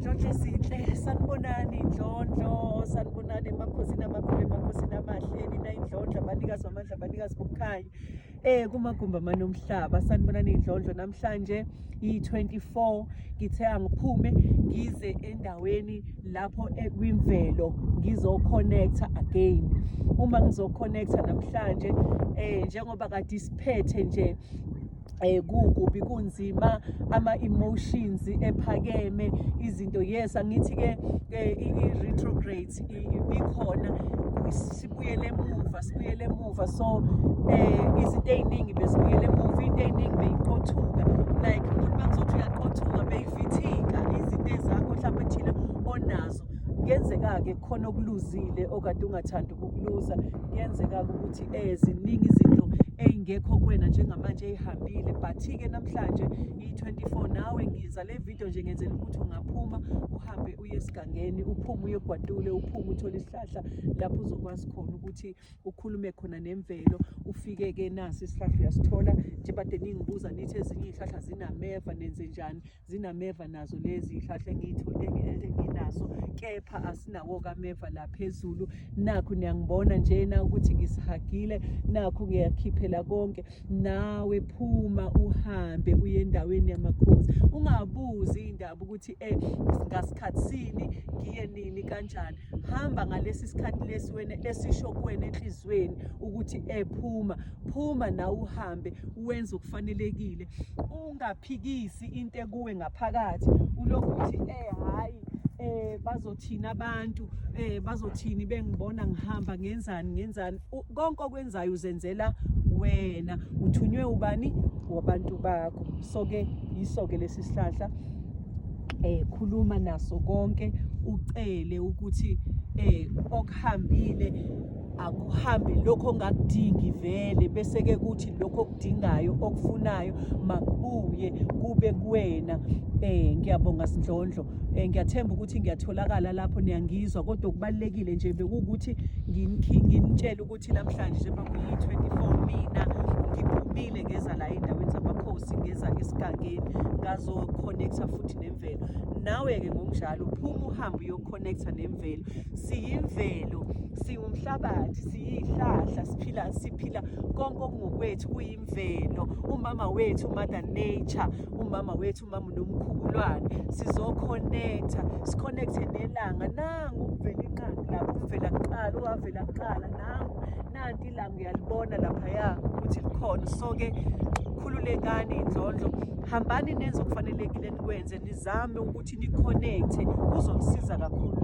Ndlondlo ezinhle, sanibonani Ndlondlo, sanibonani emakhosini amakhulu, emakhosini amahle, nina indlondlo, abanikazi bamandla, abanikazi bokukhanya. Kumagumbi amane omhlaba, sanibonani Ndlondlo. Namhlanje yi-24, ngithe angiphume ngize endaweni lapho kwimvelo ngizo-connecta again. Uma ngizo-connecta namhlanje, njengoba kade isiphethe nje kukubi, kunzima, ama emotions ephakeme, izinto, yes, angithi ke i-retrograde ibikhona, sibuyele emuva, sibuyele emuva. So izinto ey'ningi bezibuyele emuva, into ey'ningi beyiqothuka, like umuntu makuzothi uyaqothuka beyivithika izinto ezakho mhlawumbe thina onazo. Kuyenzeka-ke khona okuluzile okade ungathandi ukukuluza. Kuyenzeka-ke ukuthi ziningi izinto ey'ngekho kuwena njengamanje ey'hambile, but-ke namhlanje iyi-24, nawe ngiza le video nje ngenzela ukuthi ungaphuma uhambe uye esigangeni, uphume uye egwadule, uphume uthole isihlahla lapho uzokwazi khona ukuthi ukhulume khona nemvelo. Ufike-ke nasi isihlahla uyasithola nje. Bade ningibuza nithi ezinye iy'hlahla zinameva, nenze njani? Zinameva nazo lezi iy'hlahla engiyithole enginazo, kepha asinawo-ke ameva la phezulu. Nakhu niyangibona njena ukuthi ngisihagile, nakhu ngiyakhiphela konke. Nawe phuma uhambe uye endaweni yamakhosi, ungabuzi iy'ndaba ukuthi ngasikhathi sini, ngiye nini, kanjani. Hamba ngalesi sikhathi lesi wena esisho kuwena enhliziyweni ukuthi phuma, phuma nawe uhambe wenze okufanelekile. Ungaphikisi into ekuwe ngaphakathi, ulokhu uthi hhayi, bazothini abantu, bazothini bengibona ngihamba, ngenzani, ngenzani. Konke okwenzayo uzenzela wena, uthunywe ubani? Wabantu bakho. So-ke yiso-ke lesi sihlahla, khuluma naso konke, ucele ukuthi okuhambile akuhambe, lokho ongakudingi vele, bese-ke kuthi lokho okudingayo, okufunayo, makubuye kube kuwena. Ngiyabonga Sindlondlo, ngiyathemba ukuthi ngiyatholakala lapho niyangizwa, kodwa okubalulekile nje bekuwukuthi nginitshele ukuthi namhlanje njengoba kuyi-24, mina ngiphumile ngeza la ey'ndaweni zamakhosi, ngeza esigangeni, ngazo-connecta futhi nemvelo. Nawe-ke ngokunjalo phuma uhambe uyo-connecta nemvelo. Siyimvelo, siwumhlabathi, siyihlahla, siphila, siphila konke okungokwethu kuyimvelo. Umama wethu, Mother Nature, umama wethu, umama uNomkhubulwane. Sizo-connecta, si-connecte nelanga. Nangu ukuvela inqangi lapho, umvela kuqala, owavela kuqala, nangu, nanti ilanga, uyalibona laphaya ukuthi likhona. So-ke khululekani iy'ndlondlo, hambani nenze okufanelekile, nikwenze, nizame ukuthi ni-connecte, kuzonisiza kakhulu.